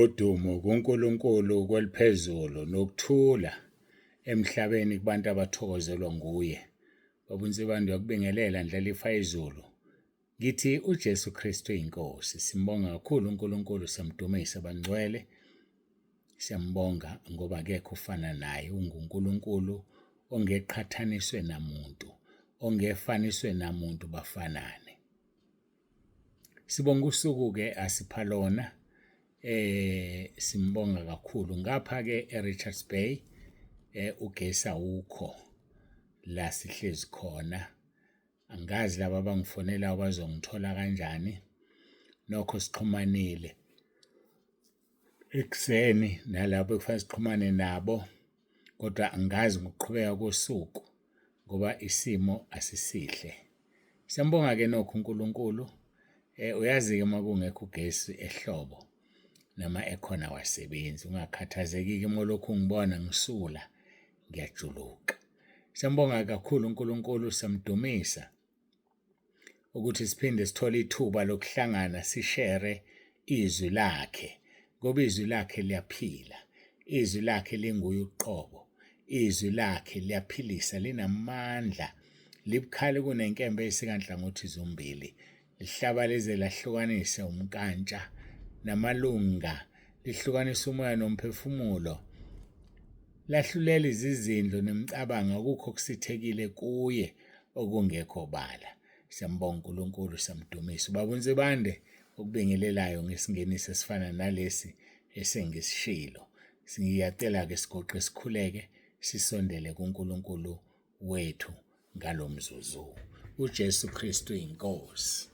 Udumo kuNkulunkulu kweliphezulu nokuthula emhlabeni kubantu abathokozelwa nguye. Baba uNsibande uyakubingelela Ndlalifa yezulu. Ngithi uJesu Kristu iNkosi. Simbonga kakhulu uNkulunkulu, siyamdumisa bangcwele. Siyambonga ngoba akekho ofana naye, unguNkulunkulu ongeqhathaniswe namuntu, ongefaniswe namuntu bafanane. Sibonga usuku-ke asipha lona simbonga kakhulu. Ngapha-ke e-Richards Bay ugesi awukho la sihlezi khona. Angazi laba abangifonelayo bazongithola kanjani, nokho sixhumanile ekuseni nalabo ekufanele sixhumane nabo, kodwa angazi ngokuqhubeka kosuku ngoba isimo asisihle. Siyambonga-ke nokho uNkulunkulu, uyazi-ke uma kungekho ugesi ehlobo noma ekhona awasebenzi, ungakhathazeki-ke uma ulokhu ungibona ngisula, ngiyajuluka. Siyambonga kakhulu uNkulunkulu, siyamdumisa ukuthi siphinde sithole ithuba lokuhlangana sishere izwi lakhe ngoba izwi lakhe liyaphila, izwi lakhe linguye uqobo, izwi lakhe liyaphilisa, linamandla, libukhali kunenkemba eyisika nhlangothi zombili, lihlaba lize lahlukanise umnkantsha namalunga, lihlukanisa umoya nomphefumulo, lahlulela izizindlo nemicabango, akukho okusithekile kuye okungekho bala. Siyambonga uNkulunkulu, siyamdumisa. Ubaba uNsibande okubingelelayo ngesingeniso esifana nalesi esengisishilo. Siyacela-ke siguqe sikhuleke sisondele kuNkulunkulu wethu ngalo mzuzu. UJesu Kristu iNkosi.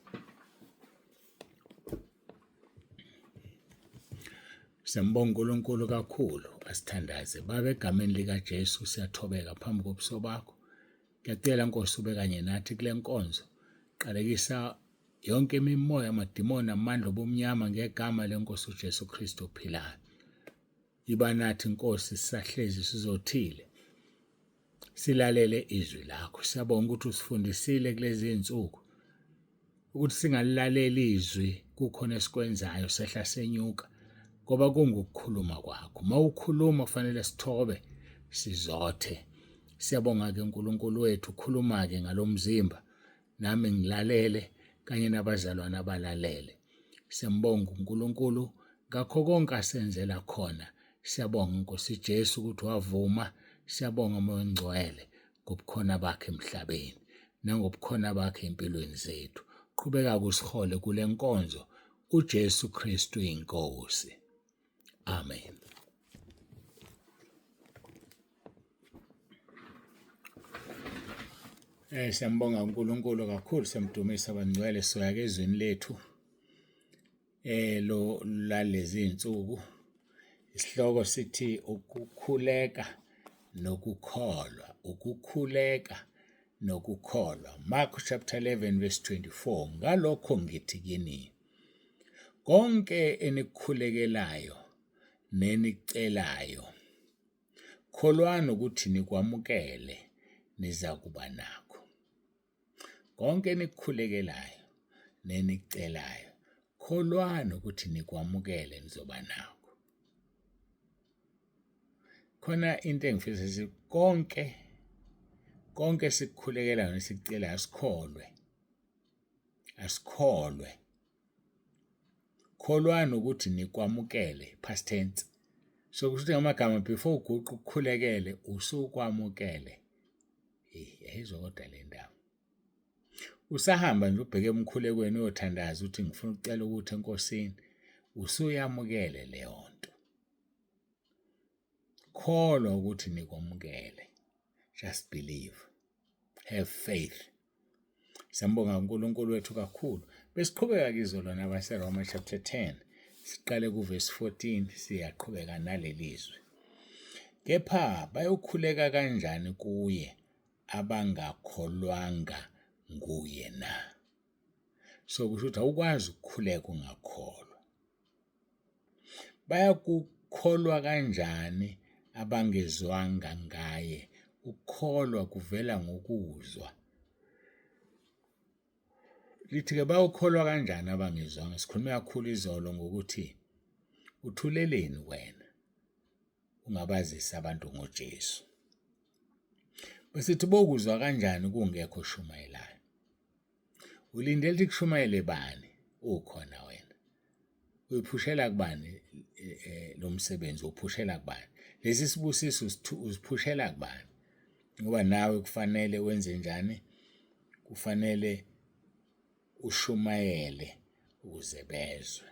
Siyambonga uNkulunkulu kakhulu, asithandaze. Baba, egameni likaJesu siyathobeka phambi kobuso bakho. Ngiyacela Nkosi ube kanye nathi kule nkonzo. Qalekisa yonke imimoya, amadimoni, amandla obumnyama ngegama lenkosi uJesu Kristu ophilayo. Iba nathi Nkosi sisahlezi sizothile. Silalele izwi lakho. Siyabonga ukuthi usifundisile kulezi zinsuku ukuthi singalilaleli izwi kukhona esikwenzayo sehla senyuka ngoba kungukukhuluma kwakho. Uma ukhuluma kufanele sithobe sizothe. Siyabonga-ke uNkulunkulu wethu, khuluma-ke ngalomzimba nami ngilalele kanye nabazalwane abalalele. Siyambonga uNkulunkulu ngakho konke asenzela khona. Siyabonga Nkosi Jesu ukuthi wavuma, siyabonga Moya oNgcwele ngobukhona bakhe emhlabeni nangobukhona bakhe empilweni zethu. Qhubeka kusihole kule nkonzo uJesu Kristu iNkosi. Amen. Siyambonga uNkulunkulu kakhulu, siyamdumisa bangcwele, soya ke ezweni lethu lo lalezi insuku. Isihloko sithi ukukhuleka nokukholwa, ukukhuleka nokukholwa. Mark chapter 11 verse 24. Ngalokho ngithi kini, konke enikukhulekelayo nenikucelayo, kholwani ukuthi nikwamukele, nizakuba nakho. Konke enikukhulekelayo nenikucelayo, kholwani ukuthi nikwamukele, nizoba nakho. Khona into engifisa si konke konke esikukhulekelayo nesikucelayo asikholwe, asikholwe. Kholwani ukuthi nikwamukele, past tense. So kusho ukuthi ngamagama before uguqe ukukhulekele usukwamukele. Hey, yayizwa kodwa le ndaba. Usahamba nje ubheke emkhulekweni uyothandaza uthi ngifuna ukucela ukuthi eNkosini usuyamukele leyo nto. Kholwa ukuthi nikwamukele. Just believe. Have faith. Siyambonga uNkulunkulu wethu kakhulu. Besiqhubeka kizolo nabaseRoma chapter 10. Siqale kuvesi 14 siyaqhubeka nalelizwi. Kepha bayokhuleka kanjani kuye abangakholwanga nguye na? So kusho ukuthi awukwazi ukukhuleka ungakholwa. Bayakukholwa kanjani abangezwanga ngaye? Ukukholwa kuvela ngokuzwa. Lithi-ke bayokholwa kanjani abangezwanga? Sikhulume kakhulu izolo ngokuthi Uthuleleni wena? Ungabazisa abantu ngoJesu. Besithi bokuzwa kanjani kungekho oshumayelayo? Ulindele ukuthi kushumayele bani? Ukhona wena. Uyiphushela kubani eh, eh, lo msebenzi? Uphushela kubani? Lesi sibusiso usiphushela kubani? Ngoba nawe kufanele wenze njani? Kufanele ushumayele ukuze bezwe.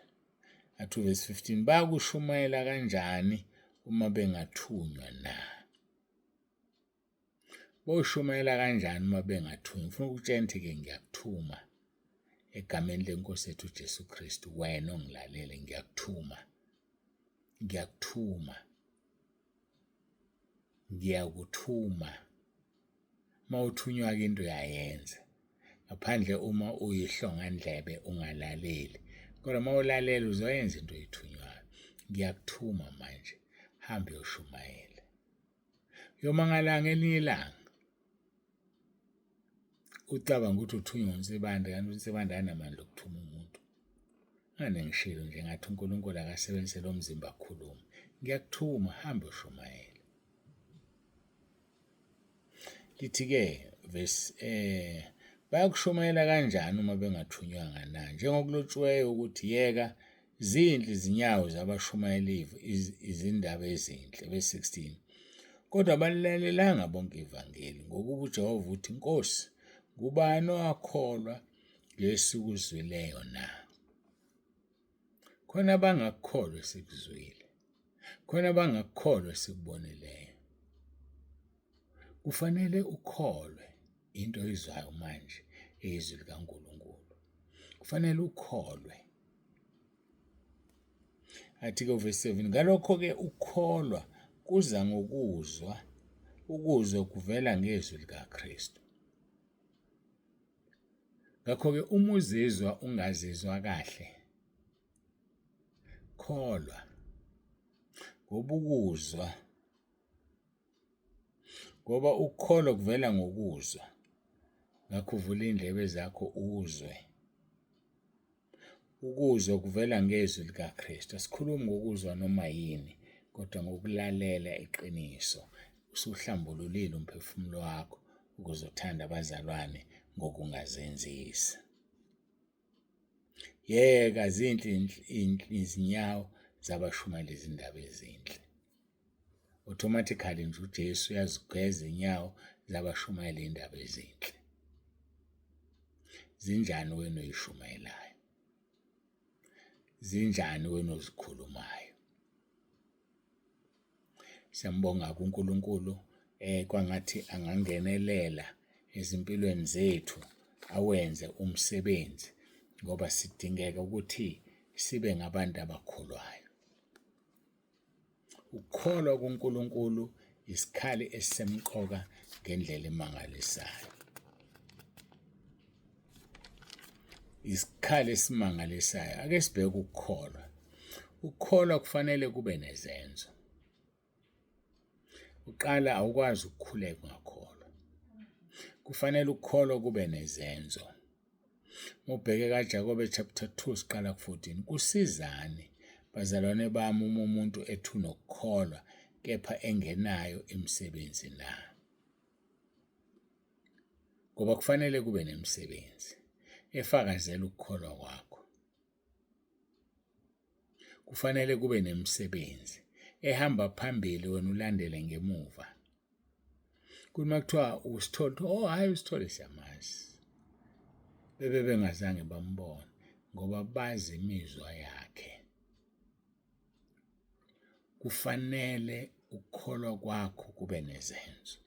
Athi uvesi 15 bakushumayela kanjani uma bengathunywa na? Boshumayela kanjani uma bengathunywa? Ngifuna ukutshela ukuthi-ke ngiyakuthuma egameni lenkosi yethu uJesu Kristu, wena ongilalele ngiyakuthuma, ngiyakuthuma, ngiyakuthuma. Uma uthunywa-ke into uyayenza, ngaphandle uma uyihlongandlebe ungalaleli, kodwa uma ulalela uzoyenza into oyithunywayo. Ngiyakuthuma manje, hamba uyoshumayela. Uyomangala ngelinye ilanga ucabanga ukuthi uthunywa uNsibande kanti uNsibande anamandla okuthuma umuntu. Ngane ngishilo nje ngathi uNkulunkulu akasebenzise lo mzimba akukhulume. Ngiyakuthuma hamba ushumayele. Lithi-ke verse eh bayakushumayela kanjani uma bengathunywanga na? Njengokulotshiweyo ukuthi yeka Zinhle izinyawo zabashumayela izindaba ezinhle. Verse 16. Kodwa abalilalelanga bonke ivangeli, ngokuba uJehova uthi, Nkosi, ngubani owakholwa ngesikuzwileyo na? Khona abangakukholwa esikuzwile, khona abangakukholwa esikubonileyo. Kufanele ukholwe into oyizwayo manje eyizwi likaNkulunkulu. Kufanele ukholwe. Athi-ke uvesi 7, ngalokho-ke ukukholwa kuza ngokuzwa, ukuzwa kuvela ngezwi likaKristu. Ngakho-ke uma uzizwa ungazizwa kahle, kholwa ngoba ukuzwa Ngoba ukukholwa kuvela ngokuzwa, ngakho uvula iy'ndlebe zakho uzwe. Ukuzwa kuvela ngezwi likaKristu. Asikhulumi ngokuzwa noma yini, kodwa ngokulalela iqiniso. Usuhlambululile umphefumulo wakho ukuze uthande abazalwane ngokungazenzisi. Yeka zinhle izinyawo zabashumayela izindaba ezinhle. Automatically nje uJesu uyazigeza inyawo zabashumayela iy'ndaba ezinhle. Zinjani wena oyishumayelayo? Zinjani wena ozikhulumayo? Siyambonga kuNkulunkulu eh kwangathi angangenelela ezimpilweni zethu awenze umsebenzi ngoba sidingeka ukuthi sibe ngabantu abakholwayo. Ukukholwa kuNkulunkulu isikhali esisemqoka ngendlela emangalisayo. Isikhali esimangalisayo. Ake sibheke ukukholwa. Ukukholwa kufanele kube nezenzo. Uqala awukwazi ukukhuleka ungakholwa. Kufanele ukukholwa kube nezenzo. Mubheke kaJakobe chapter 2 siqala ku-14. Kusizani bazalwane bami uma umuntu ethi unokukholwa kepha engenayo imisebenzi na? Ngoba kufanele kube nemisebenzi efakazela ukukholwa kwakho. Kufanele kube nemisebenzi ehamba phambili wena ulandele ngemuva. Kuthi kuthiwa uSithole, oh hhayi uSithole siyamazi. Bebe bengazange bambone ngoba bazi imizwa yakhe. Kufanele ukukholwa kwakho kube nezenzo.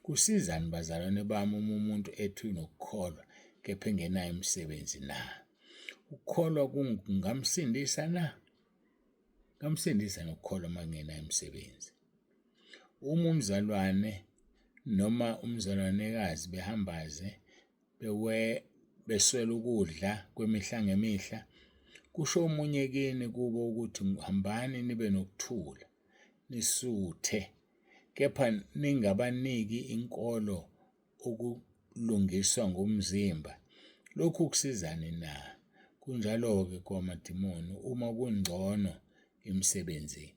Kusizani bazalwane bami uma umuntu ethi unokukholwa kepha engenayo imisebenzi na? Ukukholwa kungamsindisa na? Kungamsindisa nokukholwa uma kungenayo imisebenzi. Uma umzalwane noma umzalwanekazi behambaze beswele ukudla kwemihla ngemihla, kusho omunye kini kubo ukuthi hambani nibe nokuthula, nisuthe, kepha ningabaniki inkolo ukulungiswa ngomzimba, lokhu kusizani na? Kunjalo-ke kwamadimoni, uma kungcono Imisebenzi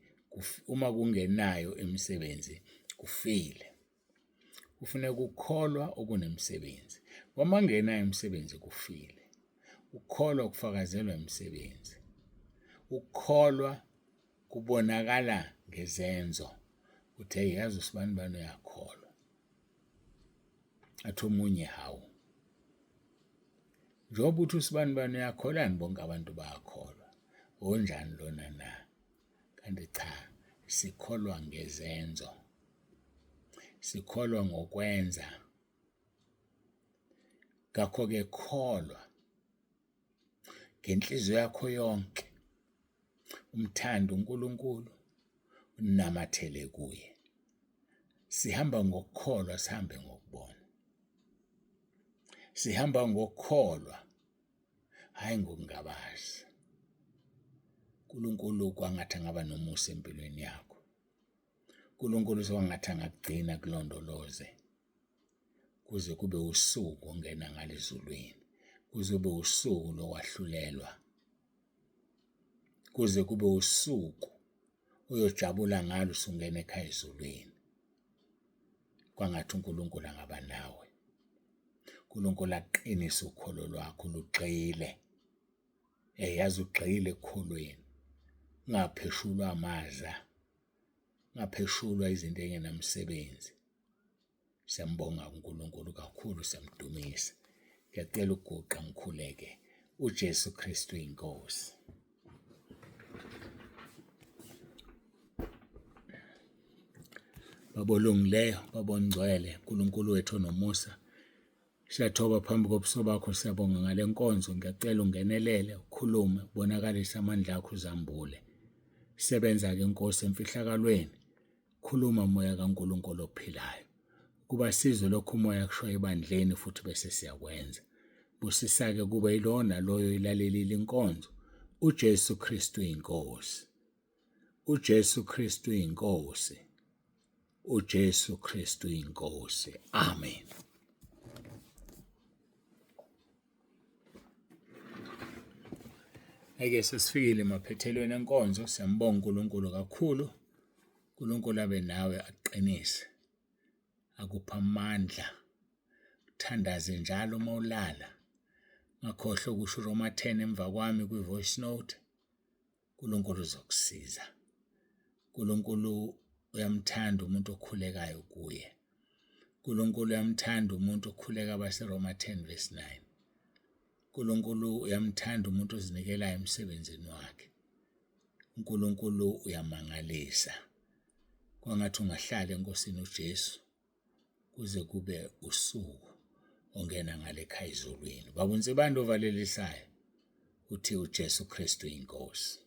uma kungenayo imisebenzi kufile. Kufuneka ukukholwa okunemsebenzi. Uma kungenayo imisebenzi kufile. Ukukholwa kufakazelwa imisebenzi. Ukukholwa kubonakala ngezenzo ukuthi hey yazi usibanibani uyakholwa. Athi omunye hawu njengoba uthi usibanibani uyakholwa yani bonke abantu bayakholwa onjani lona na kanti cha sikholwa ngezenzo sikholwa ngokwenza ngakho-ke kholwa ngenhliziyo yakho yonke umthande uNkulunkulu unamathele kuye sihamba ngokukholwa sihambe ngokubona sihamba ngokukholwa hhayi ngokungabaza uNkulunkulu kwangathi angaba nomusa empilweni yakho uNkulunkulu kwangathi angakugcina kulondoloze kuze kube usuku ongena ngalezulwini kuze kube usuku lokwahlulelwa kuze kube usuku uyojabula ngalo usungena ekhaya ezulwini kwangathi uNkulunkulu angaba nawe uNkulunkulu aqinise ukholo lwakho lugxile yazi ugxile ekukholweni ungapheshulwa amaza ungapheshulwa izinto engenamsebenzi Siyambonga uNkulunkulu kakhulu, siyamdumisa. Ngiyacela ukuguqa ngikhuleke. UJesu Kristu inkosi. Baba olungileyo, Baba ongcwele, uNkulunkulu wethu onomusa, siyathoba phambi kobuso bakho, siyabonga ngale nkonzo. Ngiyacela ungenelele, ukhulume, ubonakalise amandla akho, uzambule. Sebenza-ke Nkosi emfihlakalweni Khuluma Moya kaNkulunkulu ophilayo, ukuba sizwe lokhu uMoya akushoyo ebandleni futhi bese siyakwenza. Busisa-ke kube yilowo naloyo ilalelile inkonzo. UJesu Kristu iNkosi. UJesu Kristu iNkosi. UJesu Kristu iNkosi. Amen. Ake sesifikile emaphethelweni enkonzo, siyambonga uNkulunkulu kakhulu. uNkulunkulu abe nawe akuqinise, akuphe amandla, uthandaze njalo uma ulala. Ungakhohlwa ukusho uRoma 10 emva kwami kwi-voice note. uNkulunkulu uzokusiza. uNkulunkulu uyamthanda umuntu okhulekayo kuye. uNkulunkulu uyamthanda umuntu okhuleka abaseRoma 10 verse 9. uNkulunkulu uyamthanda umuntu ozinikelayo emsebenzini wakhe. uNkulunkulu uyamangalisa. Kwangathi ungahlala eNkosini uJesu kuze kube usuku ongena ngale ekhaya ezulwini. Baba uNsibande ovalelisayo uthi uJesu Kristu inkosi.